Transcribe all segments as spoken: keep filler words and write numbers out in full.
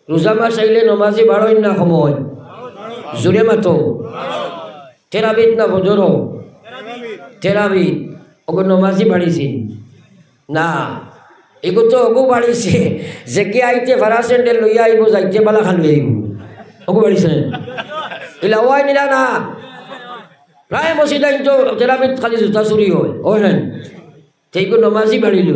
রোজা মাস আইলে নমাজি বাড়ইন না কমইন? জুরে মাতো। তেরাবিত না ফজরো? তেরাবিত। অগু নমাজি বাড়িছে না? এগু তো অগু বাড়িছে, যে কি আইতে ফারা স্যান্ডেল লইয়া আইবো, যাইতে বালা খালি আইবো। অগু বাড়িছে না? ইলা ওয়াই নিলা না? প্রায় মসজিদ আইন তো তেরাবিত খালি জুতা চুরি হয়, হয় না? তেইগু নমাজি বাড়িল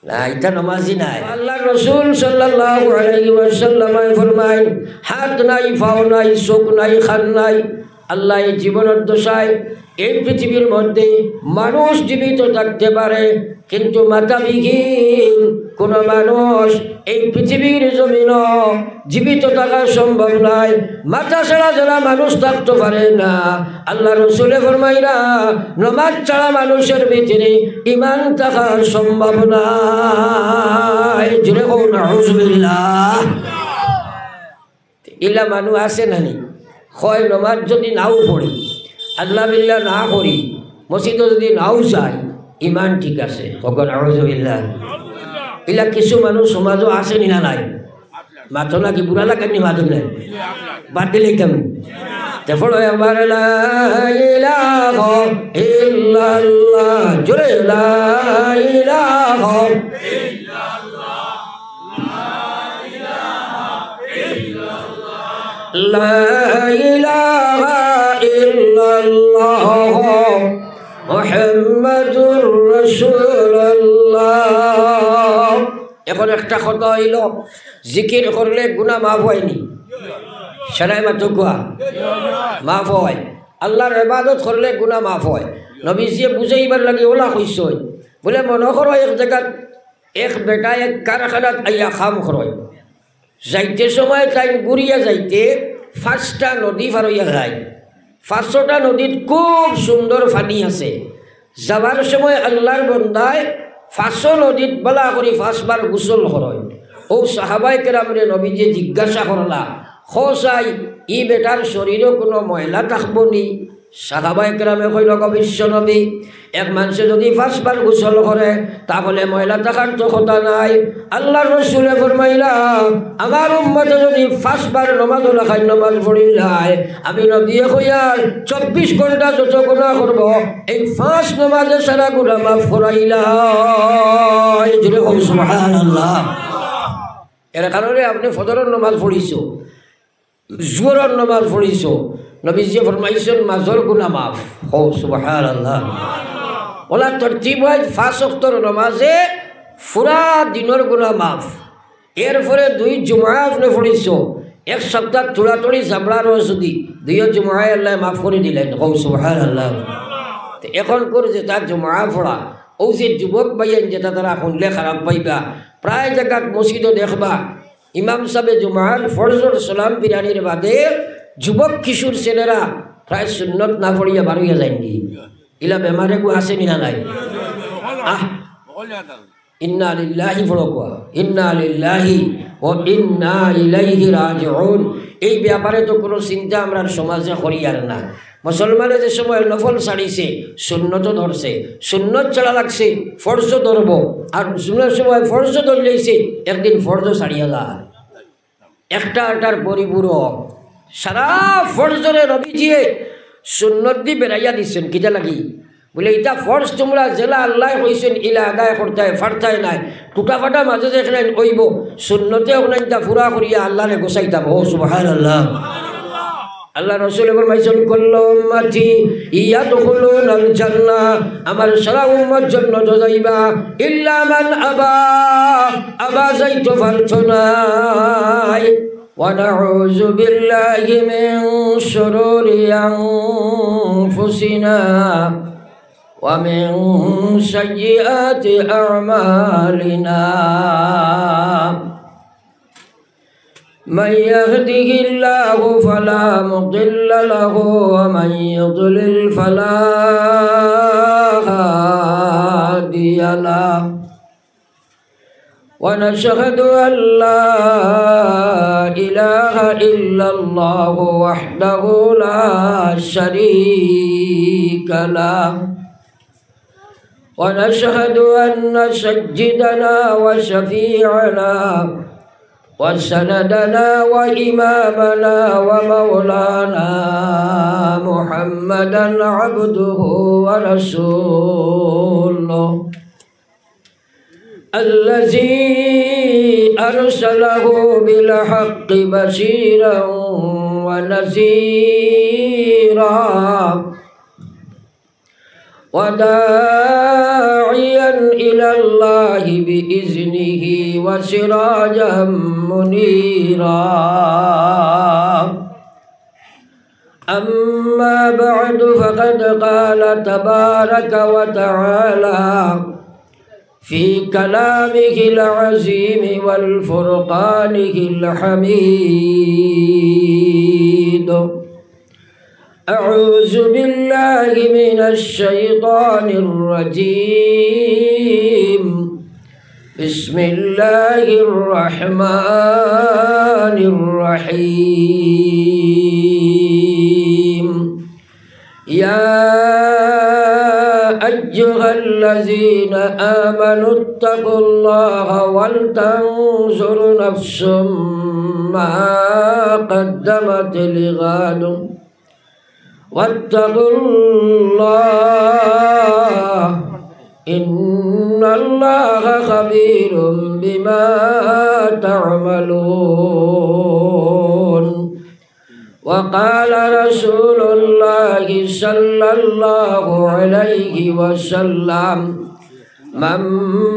না, ইতা নমাজি নায়। আল্লাহর রাসূল সাল্লাল্লাহু আলাইহি ওয়াসাল্লামে ফরমাইন, হাত নাই, পাও নাই, চোখ নাই, কান নাই, আল্লাহ এই জীবনের দশায় এই পৃথিবীর মধ্যে মানুষ জীবিত থাকতে পারে, কিন্তু মাথাবিহীন কোনো মানুষ এই পৃথিবীর জমিনও জীবিত থাকা সম্ভব নয়। মাথা ছাড়া যারা মানুষ থাকতে পারে না, আল্লাহ রসুলে ফরমাইরা, নমাজ ছাড়া মানুষের ভিতরে ইমান থাকা সম্ভব নয়। জুরে কও, নাউজুবিল্লাহ। ইলা মানুষ আছে নানি? কয় নমাজ যদি নাও পড়ি, আল্লাহ বিল্লাহ না করি, মসজিদো যদি নাও যাই, ইমান ঠিক আছে। কও, নাউজুবিল্লাহ। ইলা কিছু মানুষ সমাজো আছে নি না নাই? মাতো নাকি বুড়া লাগানি মাতো নাই? বাদ দিলে কেমন? তে পড়ো একবার লা ইলাহা ইল্লাল্লাহ, জোরে লা ইলাহা। লা ইলাহা ইল্লাল্লাহ মুহাম্মাদুর রাসূলুল্লাহ। এখন একটা কথা অইলো, জিকির করলে গুনা মাফ অয়নি? সারাই মাতো কুয়া, মাফ অয়। আল্লাহর ইবাদত করলে গুনা মাফ অয়। নবীজিয়ে বুঝাইবার লাগি অলা কইছইন, বুলে, মনো করো এক জাগাত এক বেটা এক কারখানাত আইয়া কাম করইন। যাইতে সময় তাইন ঘুরিয়া যাইতে পাঁচটা নদী পার অইয়া যায়। পাঁচটা নদীত খুব সুন্দর পানি আছে। যাবার সময় আল্লাহর বন্দায় পাঁচও নদীত বালা করি পাঁচবার গোসল করইন। অউ সাহাবায়ে কেরামরে নবীজিয়ে জিজ্ঞাসা করলা, কও চাই, ই বেটার শরীরো কোনো ময়লা থাকবো নি? সাহাবায়ে কেরামে কইলা, গো বিশ্ব নবী, এক মানষে যদি পাঁচবার গোসল করে, তাহলে ময়লা থাকার তো কথা নাই। আল্লাহর রসুলে ফরমাইলা, আমার উম্মতে যদি পাঁচবার নমাজো লাখান নমাজ পড়িলায়, আমি নবীয়ে কইয়ার চব্বিশ ঘন্টা যত গুনা করবো, এই পাঁচ নমাজে সারা গুনা মাফ করাইলায়। জুরে কও, সুবহানাল্লাহ। এর কারণে আপনে ফজরর নমাজ পড়িছো, জোহরর নমাজ পড়িছো, নবীজিয়ে ফরমাইছইন, মাজর গুনা মাফ। কও, সুবহানাল্লাহ। অলা তরতিব অয়, পাঁচ ওয়াক্তর নমাজে পুরা দিনর গুনা মাফ। এরপরে দুই জুমা আপনে পড়িছো, এক সপ্তাহ তুড়াতুড়ি জাবড়া রস যদি, দুইও জুমায় আল্লায় মাফ করি দিলাইন। কও, সুবহানাল্লাহ। তে এখনকুর যেটা জুমা পড়া, অউ যে যুবক ভাইয়াইন যেটা তারা হুনলে খারাপ পাইবা, প্রায় জাগাত মসজিদো দেখবা, ইমাম সাবে জুমার ফরজর সালাম ফিরানির বাদে যুবক কিশোর ছেলেরা প্রায় সুন্নত না পড়িয়া বার অইয়া যাইনগি। ইলা বেমার এগু আছে নি না নাই? আহ, ইন্না লিল্লাহি পড়ো কুয়া, ইন্না লিল্লাহি ওয়া ইন্না ইলাইহি রাজিউন। এই ব্যাপারে তো কোনো চিন্তা আমরার সমাজে করিয়ার না। মুসলমানে যে সময় নফল ছাড়িছে, সুন্নতও ধরছে, সুন্নত ছাড়া লাগছে, ফরজও ধরবো। আর সুন্নতর সময় ফরজও ধরিলাইছে, একদিন ফরজও ছাড়িয়া যায়। একটা আটার পরিপূরক। সারা ফরজরে নবীজিয়ে সুন্নত দি বেড়াইয়া দিছইন, কিতা লাগি? বুলে, ইটা ফরজ তুমরা যেলা আল্লায় কইছইন, ইলা আদায় করতায় পারতায় নায়। টুটাফাটা মাঝে যেখানে অইবো, সুন্নতে ওখানে ইটা পুরা করিয়া আল্লারে গোসাইতাম। ও সুবহানাল্লাহ। আল্লাহ রসুলে ফরমাইছইন, "কুল্লু উম্মতি ইয়াদখুলুনাল জান্নাহ।" আমার সারা উম্মত জান্নাতো যাইবা, ইল্লা মান আবা, আবা যাইতো পারতো নায়। ونعوذ بالله من شرور أنفسنا ومن سيئات أعمالنا. من يهده الله فلا مضل له ومن يضلل فلا هادي له. ونشهد أن لا إله إلا الله وحده لا شريك له. ونشهد أن سيدنا وشفيعنا وسندنا وإمامنا ومولانا محمدا عبده ورسوله الذي أرسله بالحق بشيرا ونذيرا وداعيا إلى الله بإذنه وسراجا منيرا. أما بعد، فقد قال تبارك وتعالى في كلامه العظيم والفرقانه الحميد: أعوذ بالله من الشيطان الرجيم. بسم الله الرحمن الرحيم. يا أيها الذين آمنوا اتقوا الله ولتنظر نفس ما قدمت لغد واتقوا الله إن الله خبير بما تعملون. وقال رسول الله صلى الله عليه وسلم: من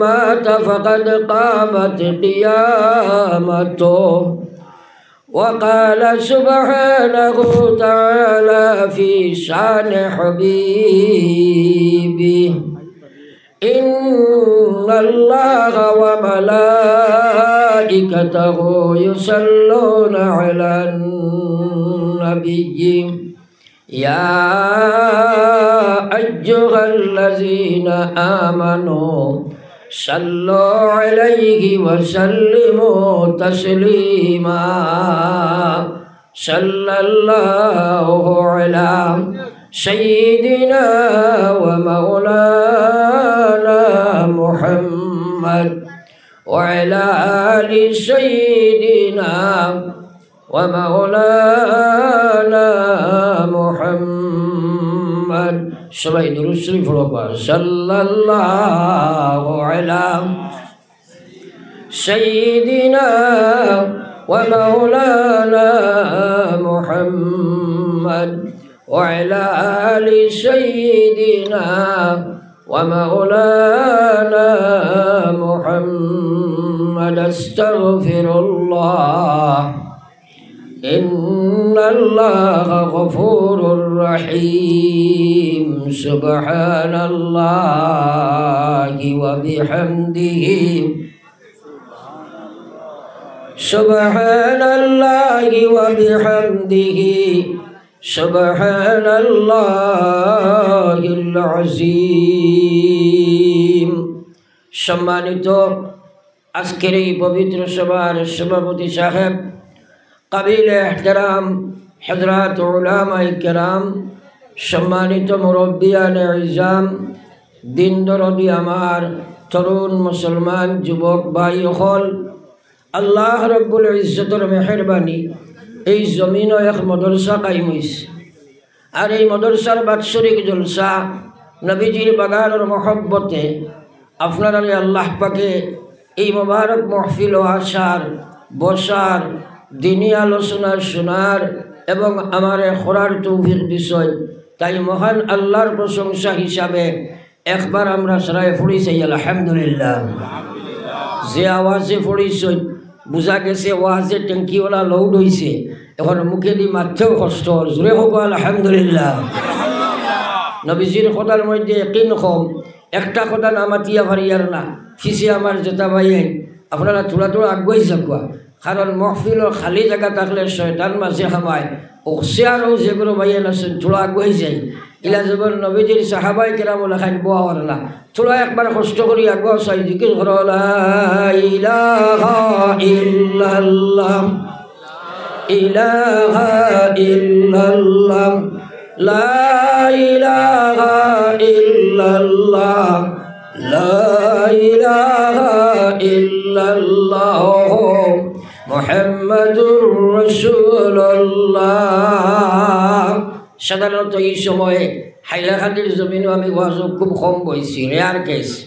مات فقد قامت قيامته. وقال سبحانه تعالى في شان حبيبه: إن الله وملائكته يصلون على النبي يا أيها الذين آمنوا صلوا عليه وسلموا تسليما. صلى الله على سيدنا ومولانا محمد وعلى آل سيدنا ومولانا محمد. সবাই দুরূদ শরীফ পড়ো। صلى الله على سيدنا ومولانا محمد وعلى آل سيدنا ومولانا محمد. أستغفر الله إن الله غفور رحيم. سبحان الله وبحمده. سبحان الله وبحمده. سبحان الله العظيم. সম্মানিত আজকের এই পবিত্র সভার সভাপতি সাহেব, কাবিল এহতেরাম হযরত উলামায়ে কেরাম, সম্মানিত মুরব্বিয়ানে ইজাম, দিন দরদি আমার তরুণ মুসলমান যুবক ভাই অকল, আল্লাহ রব্বুল ইজ্জতর মেহেরবানি, এই জমিনো এক মাদ্রাসা কায়েম অইছে। আর এই মাদ্রাসার বাৎসরিক জলসা, নবীজির বাগানর মহব্বতে আপনারারে আল্লাহ পাকে এই মোবারক মাহফিলো আসার, বসার, দিনি আলোচনা শুনার এবং আমারে করার তৌফিক দিছইন। তাই মহান আল্লাহর প্রশংসা হিসাবে একবার আমরা সরায় পড়ি চাই আলহামদুলিল্লাহ। যে আওয়াজে পড়িছইন, বুঝা গেছে ওয়াজে ট্যাঙ্কিওয়ালা লোড অইছে, এখন মুখেদি মাততেও কষ্ট অর। জোরে কউক্কা আলহামদুলিল্লাহ। নবীজির কথার মধ্যে একিন কম, একটা কথা না মাতিয়া পারিয়ার না। পিছে আমার যেতা ভাইয়াইন, আপনারা থুড়া থুড়া আগুয়াই যাউক্কা, কারণ মহফিলো খালি জাগা থাকলে শয়তান মাঝে হামায়। অউ চেয়ারো যেগুলো ভাইয়াইন আছইন, থুড়া আগুয়াই যাইন। ইলা যেমন নবীজির সাহাবায়ে কেরাম অকল লাখান বওয়া অর না। থুড়া একবার কষ্ট করি আগুয়াও চাই, জিকির করো, লা ইলাহা ইল্লাল্লাহ, ইলাহা ইল্লাল্লাহ, লা ইলাহা ইল্লাল্লাহ, লা ইলাহা ইল্লাল্লাহ। মুহাম্মাদুর রাসূলুল্লাহ। সাধারণত এই সময়ে হাইলাকান্দির জমিনও আমি ওয়াজও খুব কম বইছি, রেয়ার কেস।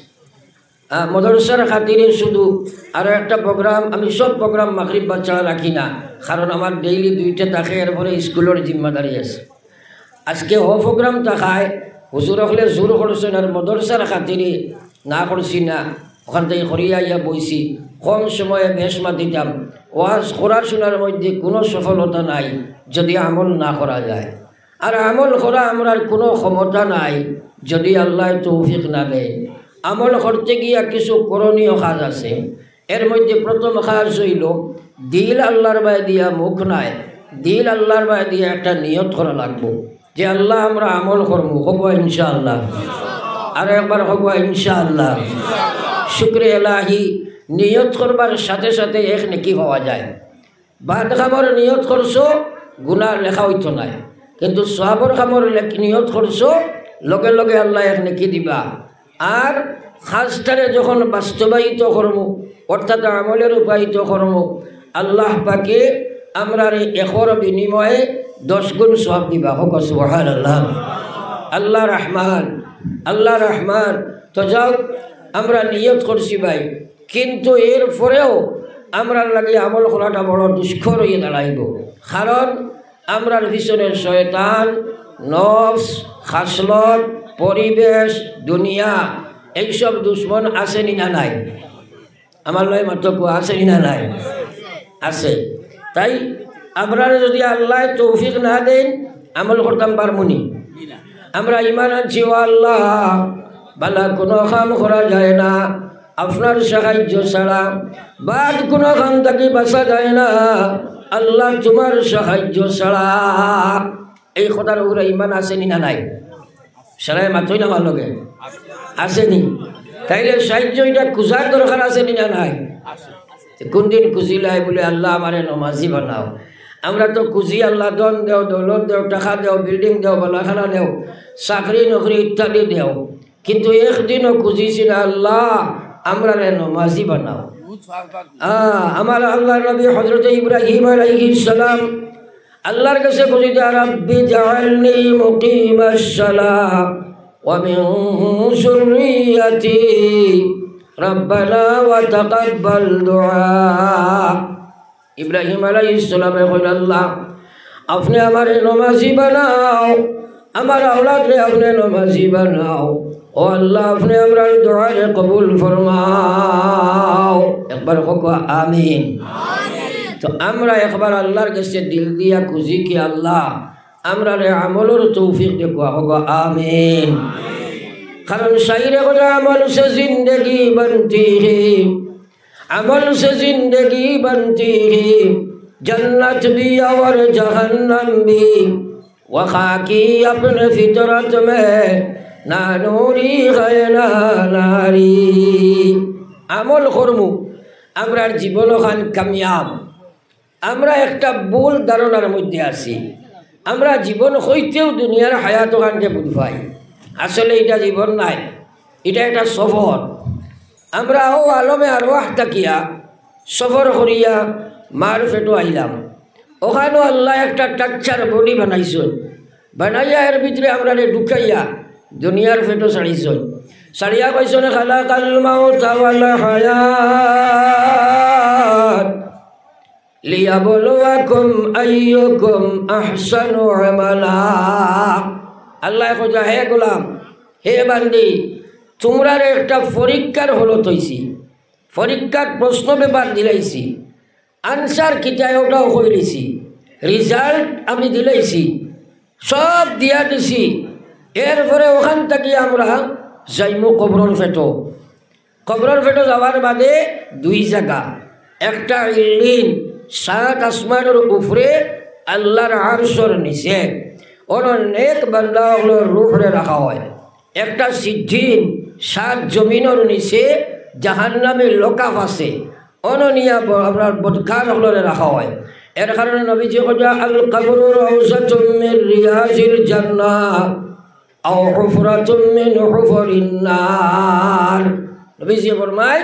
আহ, মাদ্রাসার খাতিরে শুধু আরো একটা প্রোগ্রাম, আমি সব প্রোগ্রাম মাগরিব বাদ ছাড়া রাখি না, কারণ আমার ডেইলি দুইটা থাকে, এরপরে স্কুলের জিম্মাদারি আছে। আজকে হ প্রোগ্রাম থাকায় হুজুর অকলে জোর করছেন, আর মাদ্রাসার খাতিরে না করছি না, ওখান থেকে করিয়া আইয়া বইছি। কম সময়ে বেশ মাতিতাম। ওয়াজ করা শোনার মধ্যে কোনো সফলতা নাই যদি আমল না করা যায়। আর আমল করা আমরার কোনো ক্ষমতা নাই যদি আল্লায় তৌফিক না দেয়। আমল করতে গিয়া কিছু করণীয় কাজ আছে। এর মধ্যে প্রথম কাজ হইল, দিল আল্লাহর বায় দিয়া মুখ নায়, দিল আল্লাহর বায় দিয়া একটা নিয়ত করা লাগবো যে, "আল্লাহ, আমরা আমল করমু", কওবা ইনশাআল্লাহ। আরো একবার কওবা ইনশাআল্লাহ। শুকরে এলাহি, নিয়ত করবার সাথে সাথে এক নেকি পাওয়া যায়। বাদ কামর নিয়ত করছো, গুনাহ লেখা হইতো নায়, কিন্তু সওয়াবর কামর লেখ-, নিয়ত করছো, লগে লগে আল্লাহ এক নেকি দিবা। আর কাজটারে যখন বাস্তবায়িত করমু, অর্থাৎ আমলে রূপায়িত করমু, আল্লাহ পাকে আমরারে একর বিনিময়ে দশ গুণ সওয়াব দিবা। কওবা সুবহানাল্লাহ। আল্লাহ রহমান, আল্লাহ রহমান। তো যাও, আমরা নিয়ত করছি ভাই, কিন্তু এর পরেও আমরার লাগি আমল করাটা বড় দুষ্কর হইয়া দাঁড়াইব। কারণ আমরার পিছনে শয়তান, নফস, খাসলত, পরিবেশ, দুনিয়া, এইসব দুশমন আছে নি না নাই? আমার লগে মাতউক্কা, আছে নি না নাই? আছে। তাই আমরারে যদি আল্লায় তৌফিক না দেন, আমল করতাম পারমু নি? আমরা ইমান আনছি, "ও আল্লাহ, বালা কোনো কাম করা যায় না আপনার সাহায্য ছাড়া, বাদ কোনো কাম থাকি বাঁচা যায় না আল্লাহ তোমার সাহায্য ছাড়া।" এই কথার উপরে ইমান আছে নি না নাই? সারায় মাতই না আমার লগে। আছে নি? তাইলে সাহায্য এটা খুঁজার দরকার আছে নি না নাই? কোন দিন খুঁজিলাই বলে, "আল্লাহ, আমারে নমাজি বানাও"? আমরা তো খুঁজি, "আল্লাহ, ধন দেও, দৌলত দেও, টাকা দেও, বিল্ডিং দেও, বালাখানা দেও, চাকরি নকরি ইত্যাদি দেও", কিন্তু একদিনও খুঁজিছি না, "আল্লাহ, আমরারে নমাজি বানাও"। আহ, আমার আল্লাহর নবী হযরত ইব্রাহিম আলাইহিস সালাম আল্লাহর কাছে খুঁজিতা, "রাব্বি জাআলনি মুকিমাস সালাহ ওয়া মিন যুররিয়াতি, রাব্বানা ওয়া তাকাব্বাল দুআ।" ইব্রাহিম আলাইহিস সালামে কইলা, "আল্লাহ, আপনে আমারে নমাজি বানাও, আমার আওলাদরে আপনে নমাজি বানাও। ও আল্লাহ, আপনে আমরার দোয়ারে কবুল ফরমাও।" একবার কউক্কা, "আমিন।" তো আমরা একবার আল্লাহর কাছে দিল দিয়া খুঁজি কি, "আল্লাহ, আমরারে আমলর তৌফিক দেউক্কা", কউক্কা, "আমিন।" কারণ শাইরে কইলা, "আমল সে জিন্দেগি বনতি হে, আমল সে জিন্দেগি বনতি হে, জন্নত ভি অওর জাহান্নাম ভি, ওয়াকা কি আপনে ফিতরত মে না নুরি হ্যায় না নারি।" আমল করমু, আমরার জীবন খান কামিয়াব। আমরা একটা ভুল ধারণার মধ্যে আছি। আমরা জীবন কইতেউ দুনিয়ার হায়াত খানরে বুঝ পাই, আসলে এটা জীবন নায়, এটা একটা সফর। আমরা ও আলমে আরওয়াহ থাকিয়া সফর করিয়া মার পেটো আইলাম, ওখানো আল্লাহ একটা structure body বানাইছইন, বানাইয়া এর ভিতরে আমরারে ঢুকাইয়া দুনিয়ার পেটো ছাড়িছইন। ছাড়িয়া কইছইন, "খালাকাল মাউতা ওয়াল হায়াত লিয়াবলুয়াকুম আইয়ুকুম আহসানু আমালা।" আল্লাহ কইতা, "হে গোলাম, হে বান্দি, তুমরারে একটা পরীক্ষার হলত থইছি, পরীক্ষার প্রশ্ন পেপার দিলাইছি, আনসার কিতা ওটাও কইলিছি, result আমি দিলাইছি, সব দিয়া দিছি। এরপরে ওখান থাকি আমরা যাইমু কবরর পেটো।" কবরর পেটো যাওয়ার বাদে দুই জাগা, একটা ইল্লিন, সাত আসমানর উপরে আল্লাহর আরশর নিচে, অনো নেক বান্দা অকলর রুহরে রাখা হয়। একটা সিজ্জিন, সাত জমিনর নিচে জাহান্নামী লকআপ আছে, অনো নিয়া ব-, আমরার বদকার অকলরে রাখা হয়। এর কারণে নবীজি কইতা, "আল কবরু রাউজাতুম মিন রিয়াজিল জান্নাহ আও হুফরাতুম মিন হুফরিন নার।" নবীজি ফরমায়,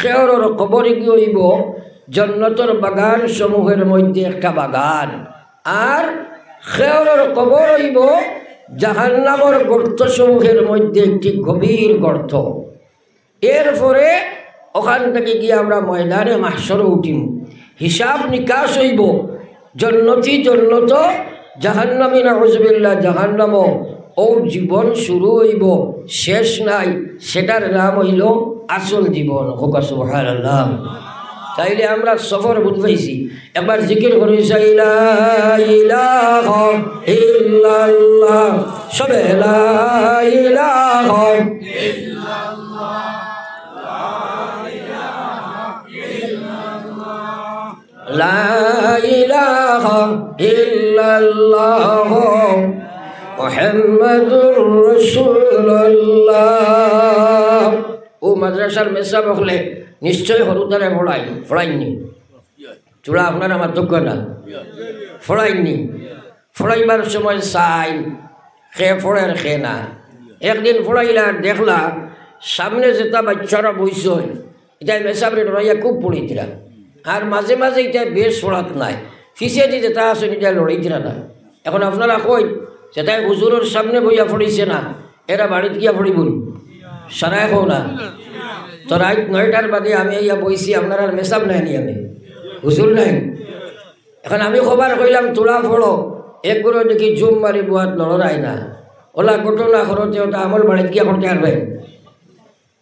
কেউরর কবর ইগু অইবো জন্নতর বাগান সমূহের মধ্যে একটা বাগান, আর খেওরর কবর অইবো জাহান্নামর গর্ত সমূহের মধ্যে একটি গভীর গর্ত। এরপরে ওখান থাকি গিয়া আমরা ময়দানে মাহশরো উঠিমু, হিসাব নিকাশ অইবো, জন্নতি জন্নত, জাহান্নামী নাউজুবিল্লাহ জাহান্নামো। অউ জীবন শুরু অইবো, শেষ নাই, সেটার নাম অইলো আসল জীবন। কউক্কা সুবহানাল্লাহ। তাইলে আমরা সফর বুঝ পাইছি। একবার জিকির করি, লা ইলাহা ইল্লাল্লাহ, সবে লা ইলাহা। লা ইলাহা ইল্লাল্লাহ মুহাম্মাদুর রাসূলুল্লাহ। অউ মাদ্রাসার মেসাব অকলে নিশ্চয় হুরুতারে পড়াইন, পড়াইননি? চূড়া আপনারা মাতউক্কা না, পড়াইননি? পড়াইবার সময় চাইন কে পড়ের কে না। একদিন পড়াইলা, দেখলা সামনে যেতা বাইচ্চারা বইছইন, ইতায় মেসাবরে ডরাইয়া খুব পড়িতরা। আর মাঝে মাঝে ইতায় বেশ পড়াত নায়, পিছেদি যেতা আছইন ইতায় লড়িতরা না। এখন আপনারা কইন, যেতায় হুজুরর সামনে বইয়া পড়িছে না, এরা বাড়িত গিয়া পড়িবো নি? সারায় কও না। তো রাইত নয়টার বাদে আমি আইয়া বইছি, আপনারার মেসাব নায়নি, আমি হুজুর নায়নি। এখন আমি কবার কইলাম, "তুরা পড়ো", এক গুরু দেখি জুম মারি বওয়াত, লড়রায় না। অলা ঘটনা করতে ওটা আমল বাড়িত গিয়া করতে পারবে।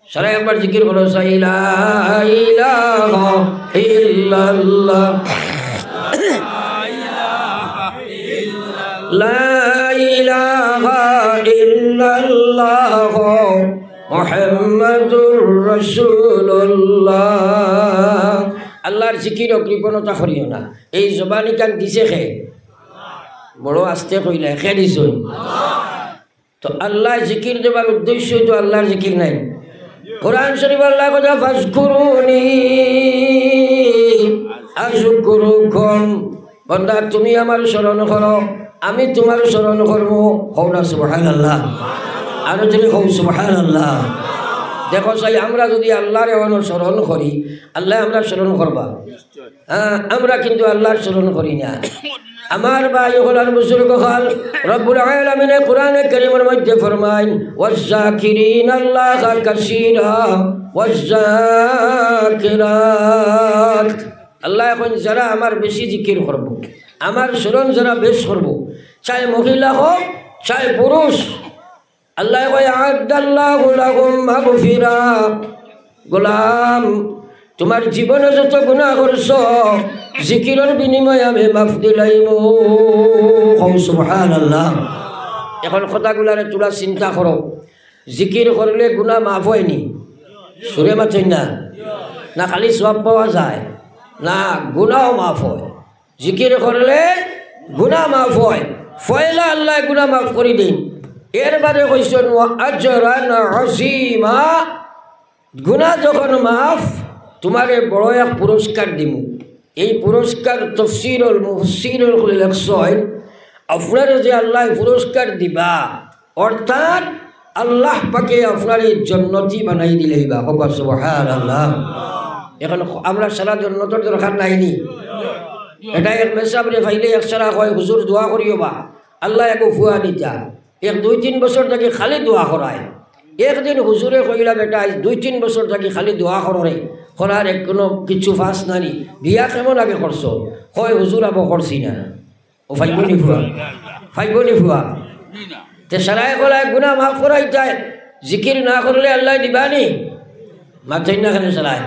সারায় একবার জিকির করো, লা ইলাহা ইল্লাল্লাহ, লা ইলাহা ইল্লাল্লাহ মুহাম্মাদুর রাসূলুল্লাহ। আল্লাহর জিকিরো কৃপণতা করিও না। এই জবানি কান দিছে কে? বড় আস্তে কইলা, কে দিছইন? তো আল্লায় জিকির দেবার উদ্দেশ্য তো আল্লাহর জিকির নায়। কোরআন শরীফো আল্লায় কইতা, "ফাজকুরুনি আযকুরুকুম।" বান্দা, তুমি আমার স্মরণ করো, আমি তুমার স্মরণ করমু। কও না সুবহানাল্লাহ। আরো জোরে কও সুবহানাল্লাহ। দেখো চাই, আমরা যুদি আল্লাহরে অনো স্মরণ করি, আল্লায় আমরারে স্মরণ করবা। হ্যাঁ, আমরা কিন্তু আল্লাহর স্মরণ করি না। আমার ভাই অকল আর বুজুর্গ অকল, রব্বুল আলামিনে কোরআনে কারীমর মধ্যে ফরমাইন, "ওয়াজ্জাকিরিনাল্লাহা কাসীরা ওয়াজ্জাকিরাত।" আল্লায় কইন, যারা আমার বেশি জিকির করবো, আমার স্মরণ যারা বেশ করবো, চাই মহিলা হোক, চাই পুরুষ, আল্লায় কয়, "আ'আদ্দাল্লাহু লাহুম মাগফিরা।" গোলাম, তুমার জীবনে যত গুনা করছো, জিকিরর বিনিময়ে আমি মাফ দিলাইমু। কও সুবহানাল্লাহ। এখন কথাগুলারে তুরা চিন্তা করো, জিকির করলে গুনা মাফ অয়নি? সুরে মাতইন না? না খালি সওয়াব পাওয়া যায়? না, গুনাও মাফ অয়। জিকির করলে গুনা মাফ অয়। পয়লা আল্লায় গুনা মাফ করি দেইন। এরবাদে কইছইন, "ওয়া আজরান আযীমা।" গুনা যখন মাফ, তুমারে বড় এক পুরস্কার দিমু। এই পুরস্কার তফসিরর মুফাসসিরিন অকলে লেখছইন, আপনারে যে আল্লায় পুরস্কার দিবা, অর্থাৎ আল্লাহ পাকে আপনারে জন্নতি বানাই দিলাইবা। কও সুবহানাল্লাহ। এখন আমরা সারা জন্নতর দরকার নাইনি? এটা এক মেসাবরে পাইলে এক সারা কয়, "হুজুর, দোয়া করিও বা।" আল্লায় এক ফুয়া দিতা। এক দুই তিন বছর থাকি খালি দোয়া করায়। একদিন হুজুরে কইলা, "বেটা, আইজ দুই তিন বছর থাকি খালি দোয়া কররে, করার এক কোনো কিছু পাস নানি, বিয়া কেমন আগে করছো?" কয়, "হুজুর, আবো করছি না।" ও পাইবো নি ফুয়া? পাইবো নি ফুয়া? তে সারায় কলায় গুনা মাফ করাইতায়, জিকির না করলে আল্লায় দিবা নি? মাতইন না কেনে সারায়?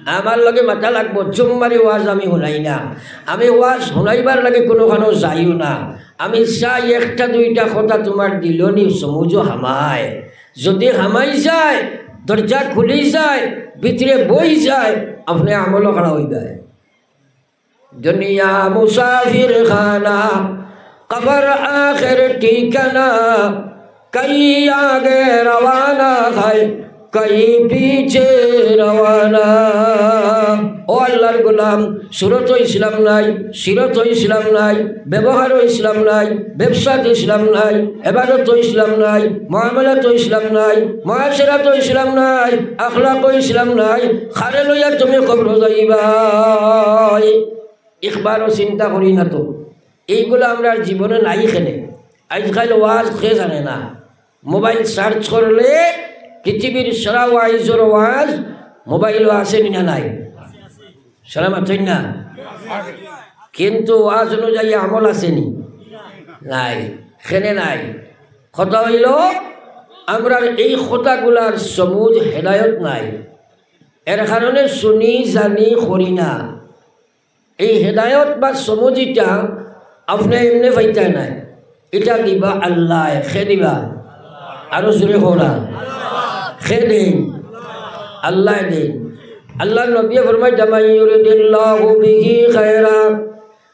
আমার লগে মাতা লাগবো, জুম্মারি ওয়াজ আমি হুনাই না। আমি ওয়াজ হুনাইবার লাগি কুনুখানো যাইও না। আমি চাই একটা দুইটা কথা তুমার দিলো নি সমুজো হামায়। যুদি হামাই যায়, দরজা খুলি যায়, ভিতরে বই যায়, আপনে আমলো খাড়া অই যায়। দুনিয়া মুসাফির খানা, কবর আখের ঠিকানা, কই আগে রওয়ানা হয়, কাই পিছে রওয়ানা। ও আল্লাহর গোলাম, সুরত ইসলাম নাই, সিরত ইসলাম নাই, ব্যবহার ইসলাম নাই, ব্যবসাত ইসলাম নাই, এবাদত ইসলাম নাই, মুআমালাত ইসলাম নাই, মুআশারাত ইসলাম নাই, আখলাক ইসলাম নাই, কারে লইয়া তুমি কবর যাইবায়? একবারও চিন্তা করি না তো, এইগুলা আমরার জীবনে নাই কেনে। আইজকাইল ওয়াজ কে জানে না, মোবাইল সার্চ করলে পৃথিবীর সারা ওয়াইজর ওয়াজ মোবাইলো আছে নি না নাই? সারা মাতইন না। কিন্তু ওয়াজ অনুযায়ী আমল আছে নি? নাই, কেনে নাই। কথা অইলো, আমরার এই কথাগুলার সমুজ হেদায়ত নাই, এর কারণে শুনি জানি করি না। এই হেদায়ত বা সমুজ ইটা আপনে এমনে পাইতা নায়, ইটা দিবা আল্লায়। কে দিবা? আরো জোরে কও না। কে দেইন? আল্লায় দেইন। আল্লাহর নবীয়ে ফরমাইতা, "মান ইউরিদিল্লাহু বিহি খায়রা,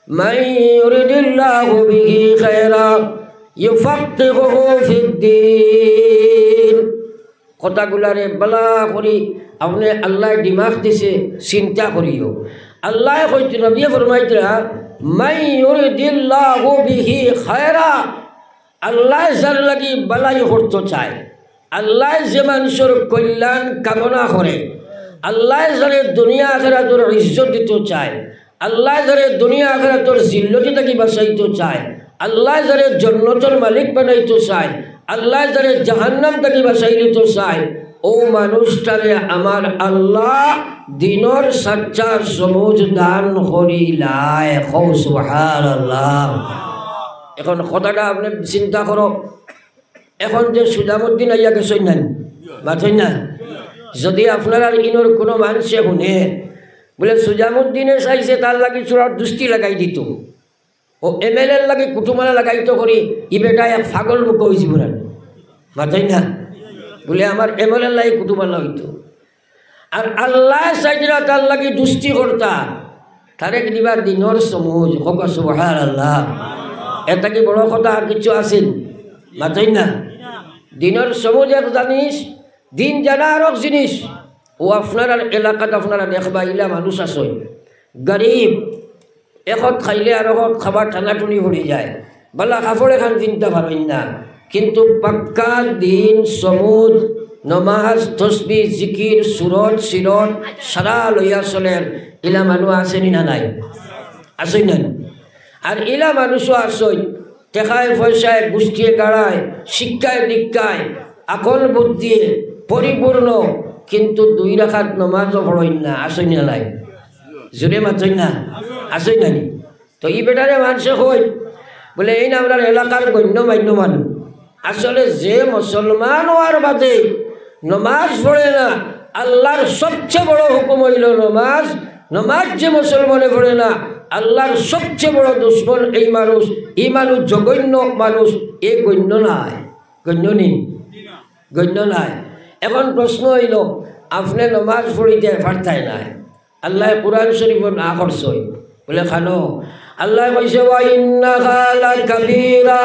মান ইউরিদিল্লাহু বিহি খায়রা, ইউফাক্কিহুহু ফিদ্দীন।" কথাগুলারে বালা করি আপনে আল্লায় দিমাগ দিছে, চিন্তা করিও। আল্লায় কইতে, নবীয়ে ফরমাইতরা, "মান ইউরিদিল্লাহু বিহি খায়রা।" আল্লায় যার লাগি বালাই করতো চায়, আল্লায় যে মানুষর কল্যাণ কামনা করে, আল্লায় যারে দুনিয়া আখেরাতর ইজ্জত দিতো চায়, আল্লায় যারে দুনিয়া আখেরাতর জিল্লতি থাকি বাঁচাইতো চায়, আল্লায় যারে জন্নতর মালিক বানাইতো চায়, আল্লায় যারে জাহান্নাম থাকি বাঁচাই নিতো চায়, অউ মানুষটারে আমার আল্লাহ দিনর সাচ্চা সমুজ দান করিলায়। কও সুবহানাল্লাহ। এখন কথাটা আপনে চিন্তা করো, এখন যে সুজামুদ্দিন আইয়া গেছইন না, মাতইন না, যদি আপনারার ইনর কুনু মানষে হুনে, বুলে সুজামুদ্দিনে চাইছে তার লাগি চূড়ার দুস্তি লাগাই দিতো, ও এমএলএর লাগি কুটুমালা লাগাইতো করি, ই বেটা এক পাগল মুখ অইছে বুলে, মাতইন না, বুলে আমার এমএলএর লাগি কুটুমালা অইতো। আর আল্লায় চাইতরা তার লাগি দুস্তি করতা, তারে দিবা দিনর সমুজ। কও সুবহানাল্লাহ। এর থাকি বড় কথা আর কিচ্ছু আছে নি? মাতইন না। দিনর সমুজ এক জানিস, দিন জানা আরক জিনিস। অউ আপনারার এলাকাত আপনারা দেখবা, ইলা মানুষ আছইন, গরিব, একত খাইলে আরকত খাবার টানাটুনি পড়ি যায়, বালা কাপড় এখান কিনতা পারইন না, কিন্তু পাক্কা দিন সমুজ, নমাজ, তসবি, জিকির, সুরত, সিরত সারা লইয়া চলের, ইলা মানুষ আছে নি না নাই? আছইন না নি? আর ইলা মানুষও আছইন, টেকায় পয়সায়, গুষ্টিয়ে গাড়ায়, শিক্ষায় দীক্ষায়, আকল বুদ্ধিয়ে পরিপূর্ণ, কিন্তু দুই রাকাত নমাজও পড়ইন না, আছইন না নাই? জোরে মাতইন না, আছইন না নি? তো ই বেটারে মানষে কইন, বুলে, "এইন আমরার এলাকার গণ্যমান্য মানুষ।" আসলে যে মুসলমান অওয়ার বাদে নমাজ পড়ে না, আল্লাহর সবচেয়ে বড় হুকুম অইলো নমাজ। নমাজ যে মুসলমানে পড়ে না, আল্লাহর সবচেয়ে বড় দুশমন এই মানুষ। ই মানুষ জঘন্য মানুষ, এ গণ্য নায়। গণ্য নি? গণ্য নায়। এখন প্রশ্ন অইলো, আপনে নমাজ পড়িতে পারতায় নায়, আল্লায় কুরআন শরীফো না করছইন, বুলে, "খানো?" আল্লায় কইছে, "ওয়া ইন্নাহা লাকাবীরা,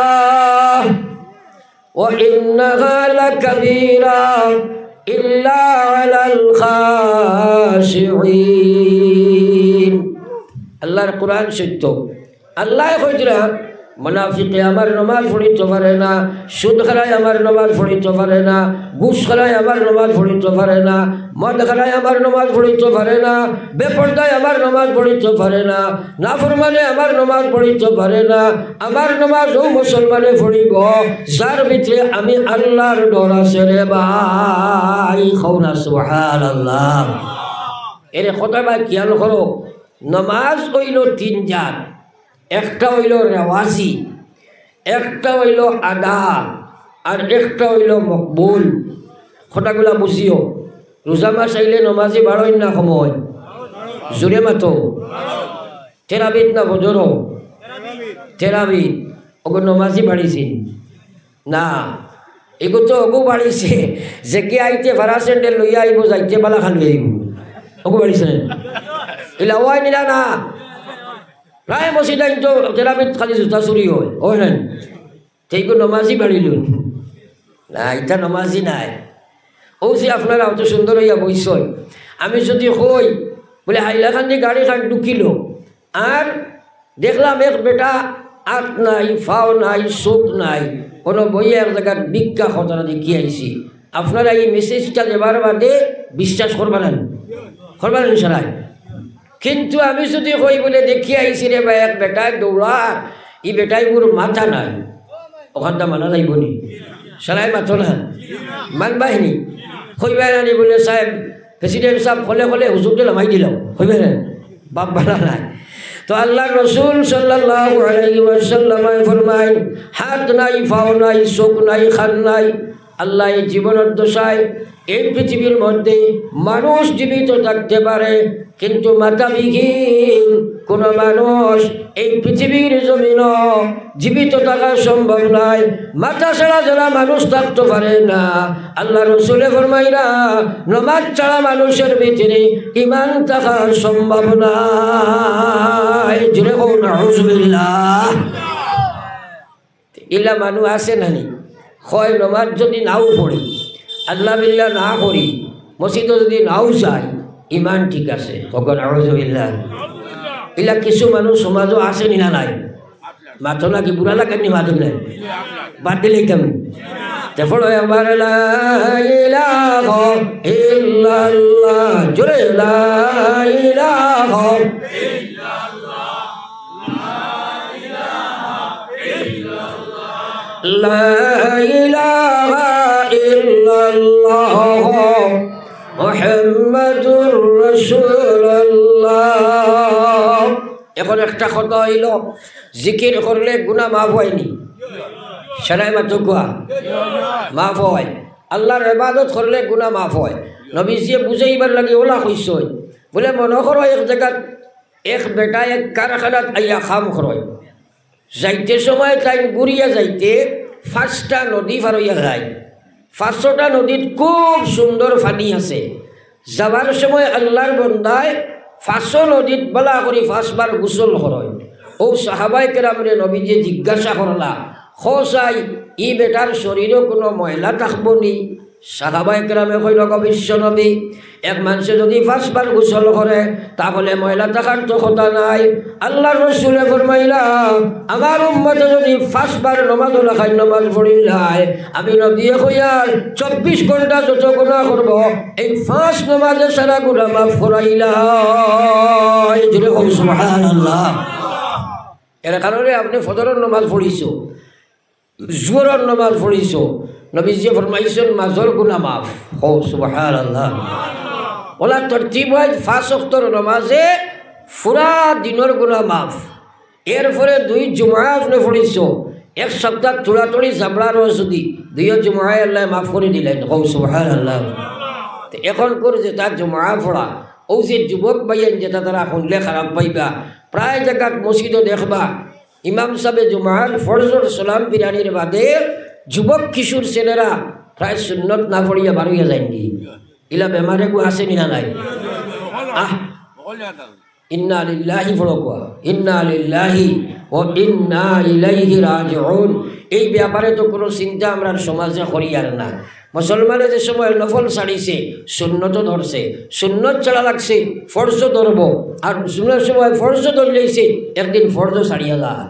ওয়া ইন্নাহা লাকাবীরা, ইল্লা আলাল খাশিঈন।" আল্লাহর কুরআন সত্য। আল্লায় কইতরা, "মুনাফিকে আমার নমাজ পড়িতো পারে না, সুদ খারায় আমার নমাজ পড়িতো পারে না, ঘুষ খারায় আমার নমাজ পড়িতো পারে না, মদ খারায় আমার নমাজ পড়িতো পারে না, বেপর্দায় আমার নমাজ পড়িতো পারে না, নাফরমানে আমার নমাজ পড়িতো পারে না, আমার নমাজ অউ মুসলমানে পড়িবো, যার ভিতরে আমি আল্লাহর ডর আছে রে ভাই।" কও না সুবহানাল্লাহ। এরে কথা ভাই খেয়াল করো, নমাজ অইলো তিন জাত, একটা অইলো রেওয়াজি, একটা অইলো আদা, আর একটা অইলো মকবুল। কথাগুলা বুঝিও, রোজা মাস আইলে নমাজি বাড়ইন না কমইন? জোরে মাতো। তেরাবিত না ফজরো? তেরাবিত। অগু নমাজি বাড়িছে না? এগু তো অগু বাড়িছে, যেগিয়ে আইতে ফারা স্যান্ডেল লইয়া আইবো, যাইতে বালা খালি আইবো। অগু বাড়িছে না? ইলা অয় নিলা না? প্রায় মসজিদ আইন তো তেরাবিত খালি জুতা চুরি অয়, অয় না? তে ইগু নমাজি বাড়িলো না, ইতা নমাজি নায়। অউ যে আপনারা অত সুন্দর অইয়া বইছইন, আমি যুদি কই বুলে হাইলাকান্দি গাড়িখান ঢুকিলো, আর দেখলাম এক বেটা আত নাই, ফাও নাই, চউখ নাই, কুনু বইয়া এক জাগাত ভিক্ষা খতরা দেখি আইছি। আপনারা ই মেসেজটা দেবার বাদে বিশ্বাস করবা না নি? করবা না নি সারায়? কিন্তু আমি যুদি কই বুলে দেখি আইছি রে বা এক বেটায় দৌড়া, ই বেটাইগুর মাথা নাই, অখানতা মানা যাইবো নি? সারায় মাতো না, মানবায় নি? কইবায় না নি বুলে সাব, প্রেসিডেন্ট সাব, কলে কলে হুজুররে লামাই দিলাও, কইবায় না? বাপ বালা নাই। তো আল্লার রসুল সাল্লাল্লাহু আলাইহি ওয়াসাল্লামে ফরমাইন, হাত নাই, ফাও নাই, চউখ নাই, কান নাই, আল্লায় ই জীবনর দশায় এই পৃথিবীর মধ্যে মানুষ জীবিত থাকতে পারে, কিন্তু মাথাবিহীন কুনু মানুষ এই পৃথিবীর জমিনো জীবিত থাকা সম্ভব নায়। মাথা ছাড়া যারা মানুষ থাকতে পারে না, আল্লার রসুলে ফরমাইরা, নমাজ ছাড়া মানুষর ভিতরে ইমান থাকা সম্ভব নায়। জোরে কও, নাউজুবিল্লাহ। ইলা মানুষ আছে না নি? কয় নমাজ যুদি নাও পড়ি, আল্লাহ বিল্লাহ না করি, মসজিদো যুদি নাও যাই, ইমান ঠিক আছে। কও নাউজুবিল্লাহ। ইলা কিছু মানুষ সমাজো আছে নি না নাই? মাতো না কি, বুরা লাগে নি মাতো না? বাদ দিলে কেমন? তে পড়ো একবার লা ইলাহা ইল্লাল্লাহ, জোরে লা ইলাহা। লা ইলাহা ইল্লাল্লাহ মুহাম্মাদুর রাসূলুল্লাহ। এখন একটা কথা অইলো, জিকির করলে গুনা মাফ অয় নি? সারায় মাতো কুয়া, মাফ অয়। আল্লার ইবাদত করলে গুনা মাফ অয়। নবীজিয়ে বুঝাইবার লাগি অলা কইছইন, বুলে মনো করো এক জাগাত এক বেটায় এক কারখানাত আইয়া কাম করইন। যাইতে সময় তাইন ঘুরিয়া যাইতে পাঁচটা নদী পার অইয়া যায়। পাঁচটা নদীত খুব সুন্দর পানি আছে। যাবার সময় আল্লার বন্দায় পাঁচও নদীত বালা করি পাঁচবার গোসল করইন। অউ সাহাবায়ে কেরামরে নবীজিয়ে জিজ্ঞাসা করলা, কও চাই, ই বেটার শরীরো কুনু ময়লা থাকবো নি? সাহাবায়ে কেরামে কইলা, গো বিশ্ব নবী, এক মানষে যুদি পাঁচবার গোসল করে, তাহলে ময়লা থাকার তো কথা নাই। আল্লার রসুলে ফরমাইলা, আমার উম্মতে যুদি পাঁচবার নমাজর লাখান নমাজ পড়িলায়, আমি নবীয়ে কইয়ার চব্বিশ ঘন্টা যত গুনা করবো, এই পাঁচ নমাজে সারা গুনা মাফ করাইলায়। জোরে কও সুবহানাল্লাহ। এর কারণে আপনে ফজরর নমাজ পড়িছো, জোহরর নমাজ পড়িছো, নবীজিয়ে ফরমাইছইন মাজর গুনা মাফ। কও সুবহানাল্লাহ। অলা তরতিব অয় পাঁচ ওয়াক্তর নমাজে পুরা দিনর গুনা মাফ। এরপরে দুই জুমা আপনে পড়িছো, এক সপ্তাহ তুড়াতুড়ি জাবড়ারও যুদি দুইও জুমায় আল্লায় মাফ করি দিলাইন। কও সুবহানাল্লাহ। তে এখনকুর যেতা জুমা পড়া, অউ যে যুবক ভাইয়াইন যেতা তারা হুনলে খারাপ পাইবা, প্রায় জাগাত মসজিদো দেখবা, ইমাম সাবে জুমার ফরজর সালাম ফিরানির বাদে যুবক কিশোর ছেলেরা প্রায় সুন্নত না পড়িয়া বার অইয়া যাইনগি। ইলা বেমার এগু আছে নি না নাই? আহ, ইন্না লিল্লাহি পড়ো কুয়া, ইন্না লিল্লাহি ওয়া ইন্না ইলাইহি রাজিউন। এই ব্যাপারে তো কুনু চিন্তা আমরার সমাজে করিয়ার না। মুসলমানে যে সময় নফল ছাড়িছে, সুন্নত ধরছে, সুন্নত ছাড়া লাগছে, ফরজ ধরবো, আর সুন্নত সময় ফরজ ধরলেইছে, একদিন ফরজ ছাড়িয়া যায়।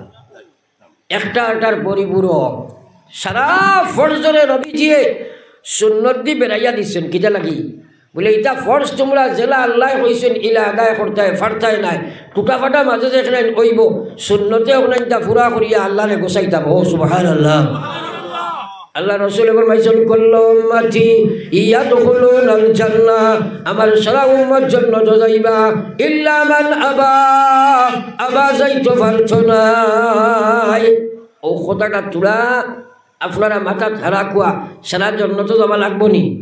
একটা আটার পরিপূরক। সারা ফরজরে নবীজিয়ে সুন্নত দি বেড়াইয়া দিছইন, কিতা লাগি? বুলে, ইতা ফরজ তুমরা যেলা আল্লায় কইছইন, ইলা আদায় করতায় পারতায় নায়। টুটাফাটা মাঝে যেখানে অইবো, সুন্নতে অখান ইতা পুরা করিয়া আল্লারে গোসাইতাম। ও সুবহানাল্লাহ। আল্লার রসুলে ফরমাইছইন, "কুল্লু উম্মতি ইয়াদখুলুনাল জান্নাহ।" আমার সারা উম্মত জান্নাতো যাইবা, "ইল্লা মান আবা।" আবা যাইতো পারতো নায়। অউ কথাটা তুরা আপনারা মাথাত রাখুয়া, সারা জান্নাতো যাওয়া লাগবো নি?